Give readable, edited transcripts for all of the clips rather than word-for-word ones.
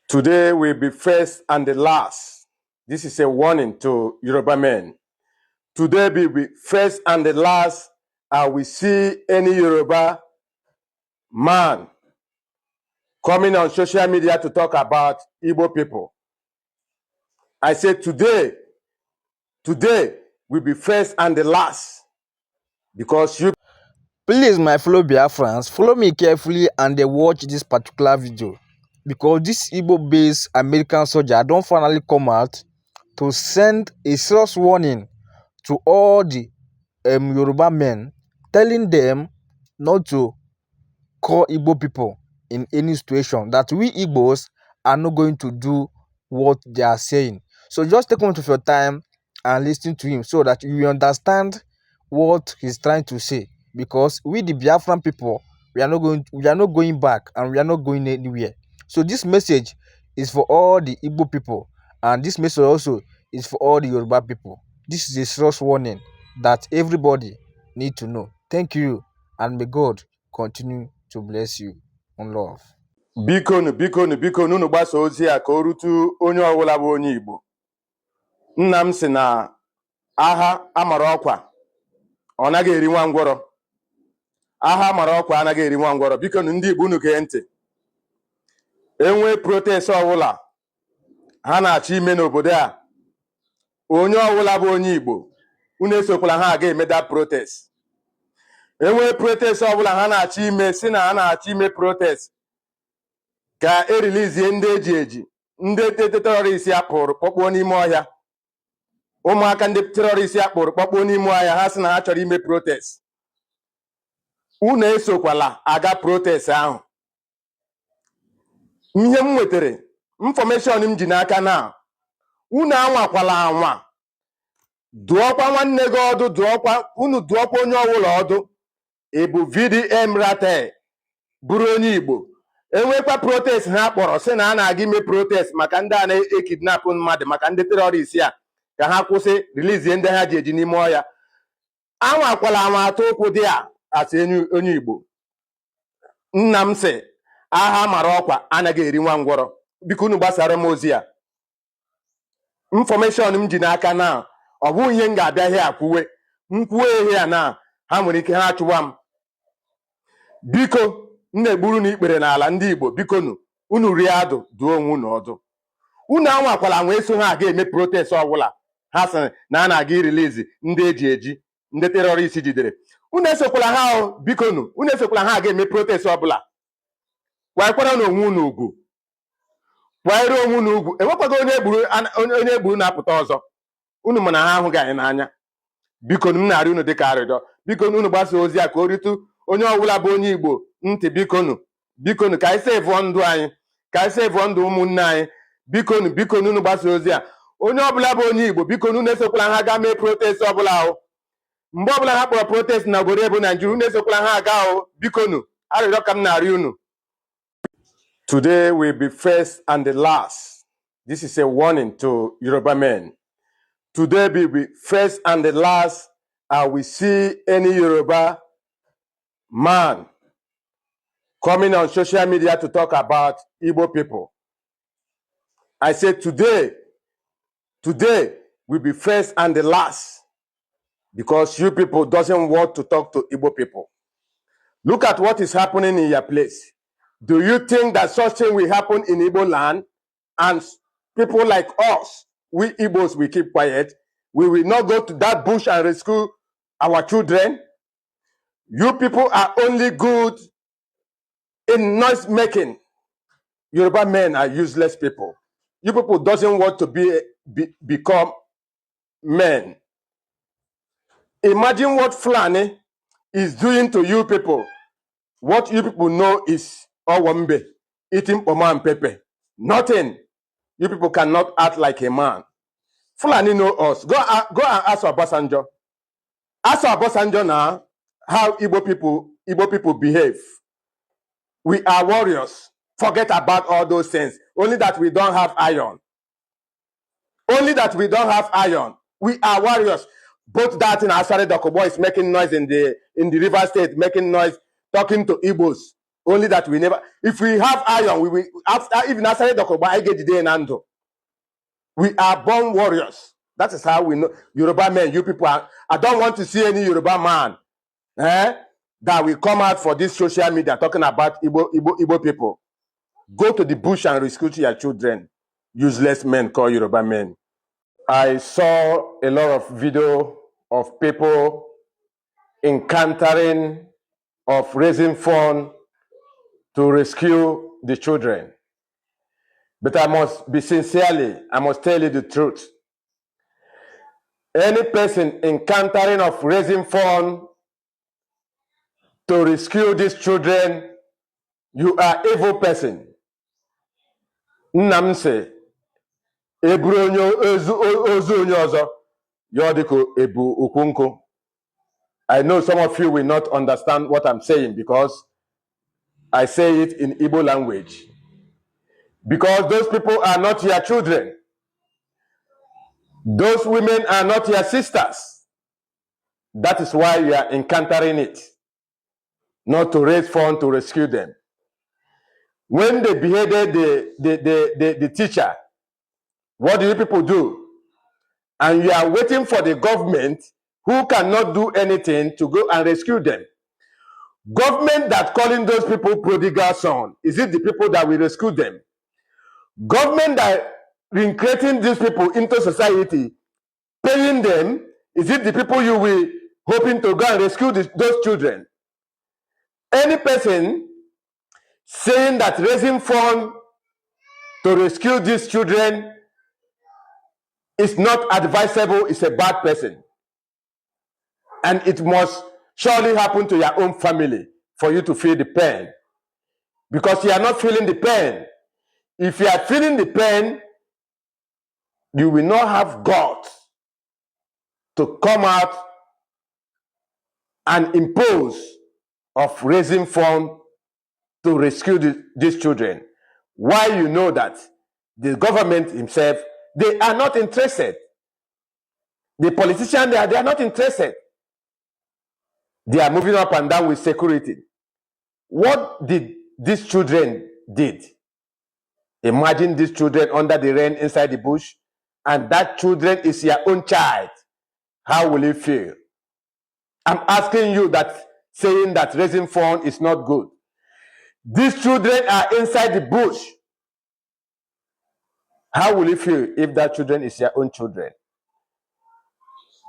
Today will be first and the last. This is a warning to Yoruba men. Today will be first and the last I will see any Yoruba man coming on social media to talk about Igbo people. I say today, today will be first and the last because you Please, my fellow Biafrans, follow me carefully and then watch this particular video, because this Igbo-based American soldier don finally come out to send a serious warning to all the Yoruba men, telling them not to call Igbo people in any situation, that we Igbos are not going to do what they are saying. So just take one of your time and listen to him so that you understand what he's trying to say, because we the Biafran people, we are not going back and we are not going anywhere. So this message is for all the Igbo people, and this message also is for all the Yoruba people. This is a serious warning that everybody need to know. Thank you, and may God continue to bless you on love. Bikonu, bikonu, bikonu, unu gbasa ozi a ka o rutu onye ọbụla bụ onye Igbo. Nna m sị na agha amara ọkwa ọ naghị eri nwa ngwọrọ. Agha mara ọkwa anaghị eri nwa ngwọrọ. Bikonu, ndị Igbo, unu gee ntị. Enwee protest ọbụla ha na-achọ ime n'obodo a, onye ọbụla bụ onye Igbo, unu esokwala ha aga eme that protest. Enwee protest ọbụla ha na-achọ ime, si na ha na-achọ ime protest ka erilizie ndị eji eji, ndị terrorist a kpụrụ kpọkpuo n'ime ọhịa, ụmụaka ndị terrorist a kpụrụ kpọkpuo n'ime ọhịa, ha sị na ha chọrọ ime protest, unu esokwala aga protest ahụ. Ihe m nwetara, information m ji n'aka na unu anwakwala anwa dụọkwa nwanne gị ọdụ, dụọkwa unu, dụọkwa onye ọbụla ọdụ. Ị bụ VDM ratel bụrụ onye Igbo, enwekwa protest ha kpọrọ sị na a na-aga ime protest maka ndị a na-ekidnapụ mmadụ, maka ndị terrorist a, ka ha kwụsị, rilizie ndị ha ji eji n'ime ọhịa, anwakwala anwa atụ ụkwụ dị a asị onye Igbo. Nna m sị agha mara ọkwa anaghị eri nwa ngwọrọ. Biko, unu gbasara m ozi a. Information m ji n'aka na ọ bụghị ihe m ga-abịa here kwuwe m kwuwe ihe a na ha nwere ike ha chụwa m. Biko, m na-egburu na ikpere n'ala, ndị Igbo, biko nu, unu rie adụ, duo onwe unu ọdụ. Unu anwakwala nwa eso ha aga eme protest ọbụla ha sịrị na a na-aga irilizi ndị eji eji, ndị terrorist jidere. Unu esokwala ha o. Biko nu, unu esokwala ha aga eme protest ọbụla. Kwanyekwara na onwe unu ugwu, kwanyere onwe unu ugwu. Enwekwaghị onye egburu onye egburu na-apụta ọzọ. Unu mana ha ahụghị anyị n'anya. Biko, m na-arịọ unu dịka arịrịọ, biko, unu gbasa ozi a ka o ritu onye ọbụla bụ onye Igbo ntị. Bikonu, bikonu, ka anyị sevụọ ndụ anyị, ka anyị sevụọ ndụ ụmụnne anyị. Bikonu, bikonu, unu gbasa ozi a. Onye ọbụla bụ onye Igbo, bikonu, unu esokwala ha gaa mee protest ọbụla ahụ. Mgbe ọbụla ha kpọrọ protest na obodo ebe Naijiria, unu esokwala ha aga ahụ. Bikonu, arịrịọ ka m na-arịọ unu. Today will be first and the last. This is a warning to Yoruba men. Today will be first and the last I will see any Yoruba man coming on social media to talk about Igbo people. I say today, today will be first and the last because you people doesn't want to talk to Igbo people. Look at what is happening in your place. Do you think that such thing will happen in Igbo land and people like us, we Igbos, we keep quiet? We will not go to that bush and rescue our children. You people are only good in noise making. Yoruba men are useless people. You people doesn't want to become men. Imagine what Fulani is doing to you people. What you people know is Owambe, eating poma and pepper. Nothing. You people cannot act like a man. Fulani know us. Go and ask Obasanjo. Ask Obasanjo now how Igbo people behave. We are warriors. Forget about all those things. Only that we don't have iron. Only that we don't have iron. We are warriors. Both that in Asari Dokubo is making noise in the River State, making noise, talking to Igbos. Only that we never, if we have iron, we will, after, even Asari Dokubo, anyị ga-ejide ya na ndụ. We are born warriors. That is how we know Yoruba men. You people are, I don't want to see any Yoruba man that will come out for this social media talking about Igbo people. Go to the bush and rescue your children. Useless men called Yoruba men. I saw a lot of video of people encountering of raising fund to rescue the children. But I must be sincerely, I must tell you the truth. Any person encountering of raising fund to rescue these children, you are evil person. Nna m sị, eburu onye ozu ozu onye ọzọ, ya ọ dị ka ebu ukwu nkụ. I know some of you will not understand what I'm saying because I say it in Igbo language. Because those people are not your children. Those women are not your sisters. That is why you are encountering it. Not to raise funds to rescue them. When they beheaded the teacher, what do you people do? And you are waiting for the government who cannot do anything to go and rescue them. Government that calling those people prodigal son, is it the people that will rescue them? Government that recreating these people into society, paying them, is it the people you will hoping to go and rescue those children? Any person saying that raising fund to rescue these children is not advisable is a bad person. And it must surely happen to your own family for you to feel the pain. Because you are not feeling the pain. If you are feeling the pain, you will not have guts to come out and impose of raising fund to rescue these children. Why you know that the government himself, they are not interested. The politicians, they are not interested. They are moving up and down with security. What did these children did? Imagine these children under the rain inside the bush, and that children is your own child. How will you feel? I'm asking you that, saying that raising fund is not good. These children are inside the bush. How will you feel if that children is your own children?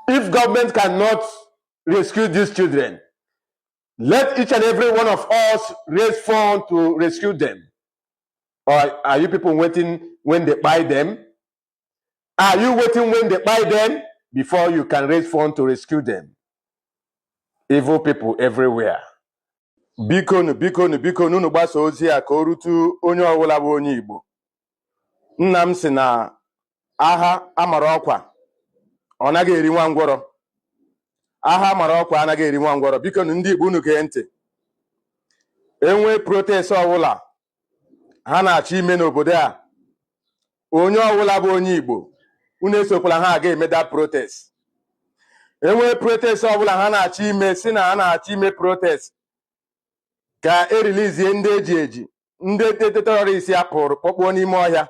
If government cannot rescue these children, let each and every one of us raise fund to rescue them. Or are you people waiting when they buy them? Are you waiting when they buy them before you can raise fund to rescue them? Evil people everywhere. Bikonu, bikonu, bikonu, unu gbasa ozi a ka o rutu onye ọbụla bụ onye Igbo. Nna m sị na agha amara ọkwa ọ naghị eri nwa ngwọrọ. Agha amara ọkwa anaghị eri nwa ngwọrọ. Bikonu, ndị Igbo, unu gee ntị. Enwee protest ọbụla ha na-achọ ime n'obodo a, onye ọbụla bụ onye Igbo, unu esokwala ha aga eme that protest. Enwee protest ọbụla ha na-achọ ime, si na ha na-achọ ime protest ka erilizie ndị eji eji, ndị terrorist a pụrụ kpọkpuo n'ime ọhịa,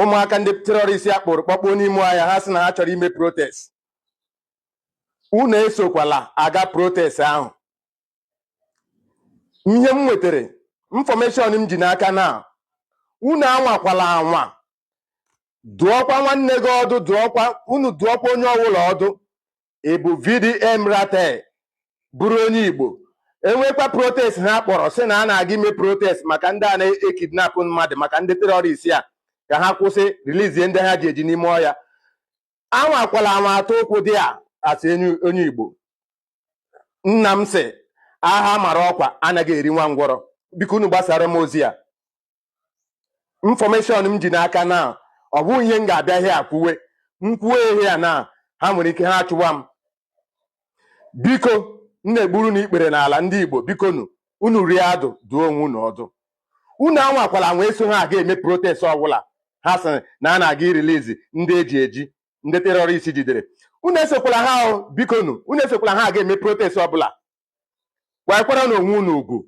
ụmụaka ndị terrorist a kpụrụ kpọkpuo n'ime ọhịa, ha sị na ha chọrọ ime protest, unu esokwala aga protest ahụ. Ihe m nwetara, information m ji n'aka na unu anwakwala anwa dụọkwa nwanne gị ọdụ, dụọkwa unu, dụọkwa onye ọbụla ọdụ. Ịbụ VDM rate bụrụ onye Igbo, enwekwa protest ha kpọrọ sị na a na-aga ime protest maka ndị a na-ekidnapụ mmadụ, maka ndị terrorist a, ka ha kwụsị, rilizie ndị ha ji eji n'ime ọhịa, anwakwala anwa atụ ụkwụ dị a asị onye Igbo. Nna m sị agha mara ọkwa anaghị eri nwa ngwọrọ. Biko, unu gbasara m ozi a. Information m ji n'aka na ọ bụghị ihe m ga-abịa here kwuwe. M kwuwe here na ha nwere ike ha achụwa m. Biko, m na-egburu na ikpere n'ala, ndị Igbo, biko nu, unu rie adụ, duo onwe unu ọdụ. Unu anwakwala nwee so ha aga eme protest ọbụla ha sị na a na-aga irilizi ndị eji eji, ndị terrorist jidere. Unu esokwala ha o, biko nu, unu esokwala ha aga eme protest ọbụla. Kwanyekwara na onwe unu ugwu.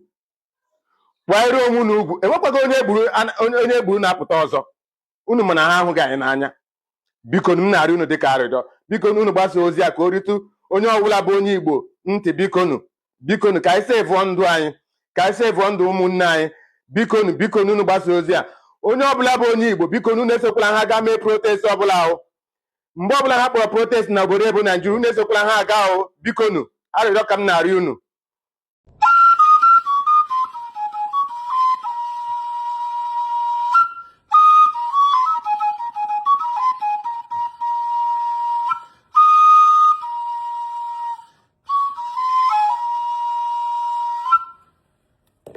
Kwanyere onwe unu ugwu. Enwekwaghị onye egburu, onye egburu na-apụta ọzọ. Unu mana ha ahụghị anyị n'anya. Biko, m na-arịọ unu dịka arịrịọ, biko unu gbasa ozi a ka o ritu onye ọbụla bụ onye Igbo ntị. Bikonu, bikonu, ka anyị sevụọ ndụ anyị, ka anyị sevụọ ndụ ụmụnne anyị. Bikonu, bikonu, unu gbasa ozi a. Onye ọbụla bụ onye Igbo, bikonu, unu esokwala ha gaa mee protest ọbụla ahụ. Mgbe ọbụla ha kpọrọ protest na obodo ebe Naijiria, unu esokwala ha aga ahụ. Bikonu, arịrịọ ka m na-arịọ unu.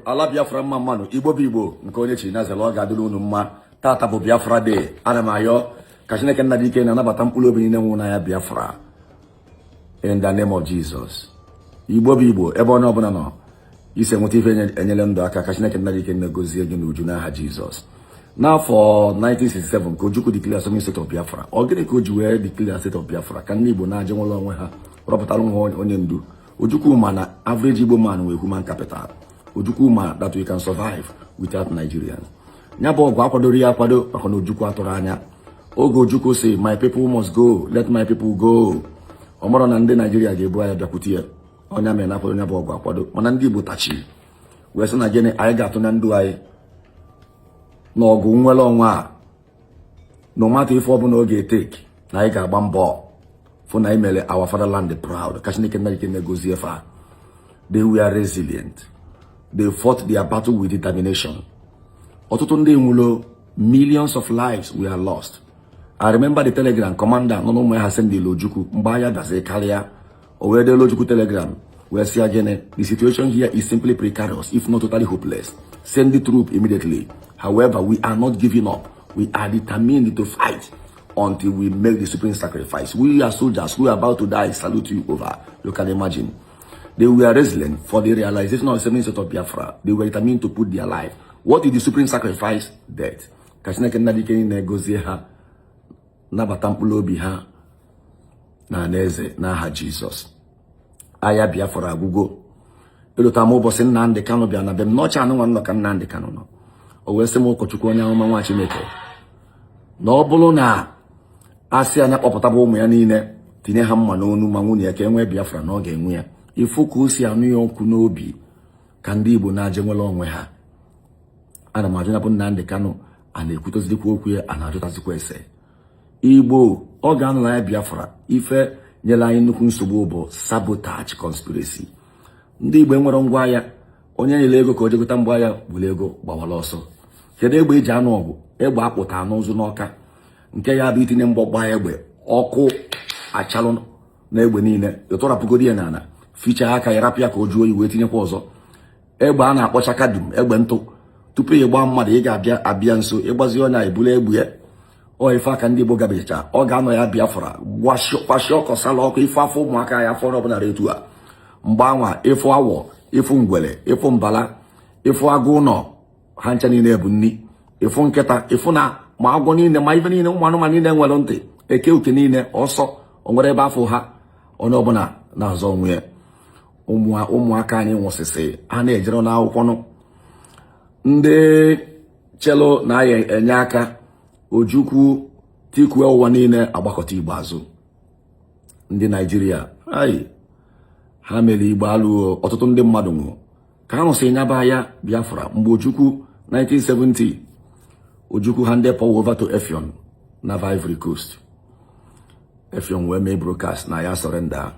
Ala Biafra, mma mmanụ. Igbo bụ Igbo, nke onye chiri na zere, ọ ga-adịrị unu mma. Tata bụ Biafra Day. Ana m ayọ ka Chineke nna dị ike na-anabata mkpụrụ obi niile nwụrụ n'anya Biafra in the name of Jesus. Igbo bụ Igbo, ebe onye ọbụla nọ isi enweta ife enyere ndụ aka, ka Chineke nna dị ike na-egozie gị n'uju n'aha Jizọs. N'afọ 1967 ka Ojukwu declare sovereign state of Biafra. Ọ gịnị ka o ji wee declare state of Biafra? Ka ndị Igbo na-aje nwere onwe ha, rọpụtara nwa onye ndu. Ojukwu ma na average Igbo man nwere human capital. Ojukwu ma that we can survive without Nigerians. Ya bụ ọgụ akwadoro ya akwado, maka na Ojukwu atụrụ anya oge Ojukwu si, "My people must go, let my people go." Ọ mara na ndị Naijiria ga-ebu anya bịakwute ya. Ọnya mere na akwado ya bụ ọgụ akwado, mana ndị Igbo tachiri wee sị na gịnị, anyị ga-atụ na ndụ anyị n'ọgụ nwere onwe a, no matter ife ọbụla ọ ga-eteki, na anyị ga-agba mbọ fụ na anyị mere our fatherland proud. Ka Chineke nna ike na-egozie fa. They were resilient. They fought their battle with determination. Ọtụtụ ndị nwụrụ, millions of lives were lost. I remember the telegram commander nọ n'ụmụ ya ha sendịla Ojukwu mgbe agha dazi karịa. O wee deela Ojukwu telegram wee sị ya gịnị? "The situation here is simply precarious, if not totally hopeless. Send the troop immediately. However, we are not giving up. We are determined to fight until we make the supreme sacrifice. We are soldiers who are about to die. Salute you. Over." You can imagine. They were resilient for the realization of the sovereign state of Biafra. They were determined to put their life. What is the supreme sacrifice? Death. Ka Chineke nna dike na-egozie ha, nabata mkpụrụ obi ha na eze n'aha Jizọs. Agha Biafra agwụgo. Elota m ụbọchị Nnamdị Kanụ bịa na be m n'ọcha anụ nwa nọ ka Nnamdị Kanụ nọ. O wee sị m, "Ụkọchukwu, onye amụma nwa Chineke," na ọ bụrụ na asị anya kpọpụtaba ụmụ ya niile, tinye ha mma n'onu, ma nwunye ya, ka e nwee Biafra, na ọ ga-enwe ya. Ifu ka o si anụ ya ọkụ n'obi ka ndị Igbo na-aje nwere onwe ha. Ana m ajụ, na bụ Nnamdị Kanụ a na-ekwutezikwa okwu ya, a na-ajụtazikwa ese Igbo ọ ga-anọ na ya Biafra. Ife nyere anyị nnukwu nsogbu bụ sabotage, conspiracy. Ndị Igbo nwere ngwa agha. Onye nyere ego ka o jegota ngwa agha were ego gbawara ọsọ. Kedu egbe eji anụ ọgụ? Egbe akpụta n'ụzụ n'ọka, nke ya bụ itinye mgbọ, gbaa egbe, ọkụ achalụ na egbe niile. Ịtọrapụgodi ya n'ala, fichaa aka ya, rapụ ya ka o juo oyi, wee tinyekwa ọzọ. Egbe a na-akpọcha kadum, egbe ntụ, tupu ị gbaa mmadụ, ị ga-abịa abịa nso ịgbazi onye a ebulu egbu ya. Ọ ife aka ndị Igbo gabicha. Ọ ga-anọ ya Biafra gbashi ọkọ sala ọkụ, ife afọ ụmụaka ya afọ ọbụla etu a. Mgbe anwa, ịfụ awọ, ịfụ ngwere, ịfụ mbala, ịfụ agụ ụlọ, ha ncha niile bụ nni. Ịfụ nkịta, ịfụ na ma agwọ niile, ma ife niile, ụmụ anụmanụ niile nwere ntị, eke uke niile ọsọ o nwere ebe afọ ha. Onye ọbụla na-azọ onwe ya. Ụmụaka anyị nwụsịsị, ha na-ejere n'akwụkwọ nụ. Ndị chelu na-aya enye aka Ojukwu tikue ụwa niile agbakọta Igbo azụ. Ndị Naijiria ayi ha mere Igbo alụọ. Ọtụtụ ndị mmadụ nwụrụ ka ha nwụsịrị nyaba ya Biafra. Mgbe Ojukwu 1970, Ojukwu handed power over to Effiong na Ivory Coast. Effiong wee mee broadcast na ya surrender.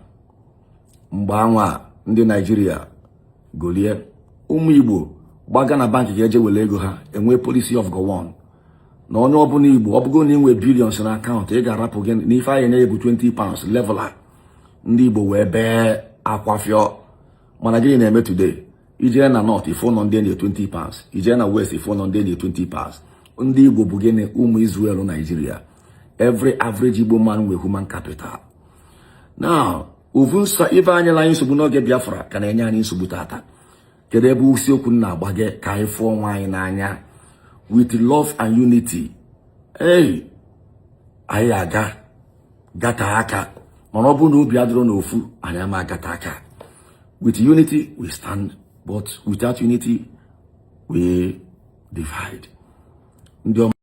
Mgbe anwa, ndị Naijiria golie ụmụ Igbo gbaga na bank ga-eje were ego ha. Enwee policy of Gowon na onye ọbụla Igbo, ọ bụgo na ị nwee billions na akaụntụ, ị ga-arapụ gị n'ife anyị enye ya bụ £20 level a. Ndị Igbo wee bee akwafịọ. Mana gịnị na-eme today? Ijee na north, ifụ nọ ndị enye £20. Ijee na west, ifụ nọ ndị enye £20. Ndị Igbo bụ gịnị? Ụmụ Israel Nigeria. Every average Igbo man nwe human capital. Now, ovu nsọ ife anyela anyị nsogbu n'oge Biafra ka na-enye anyị nsogbu tata. Kedu ebe isiokwu m na-agbage? Ka anyị fụọ onwe anyị n'anya with love and unity. Ei, anyị aga gata aka, mana ọ bụrụ na obi adịrọ n'ofu, anyị ama agata aka. With unity we stand, but without unity We divide. Ndị ọma.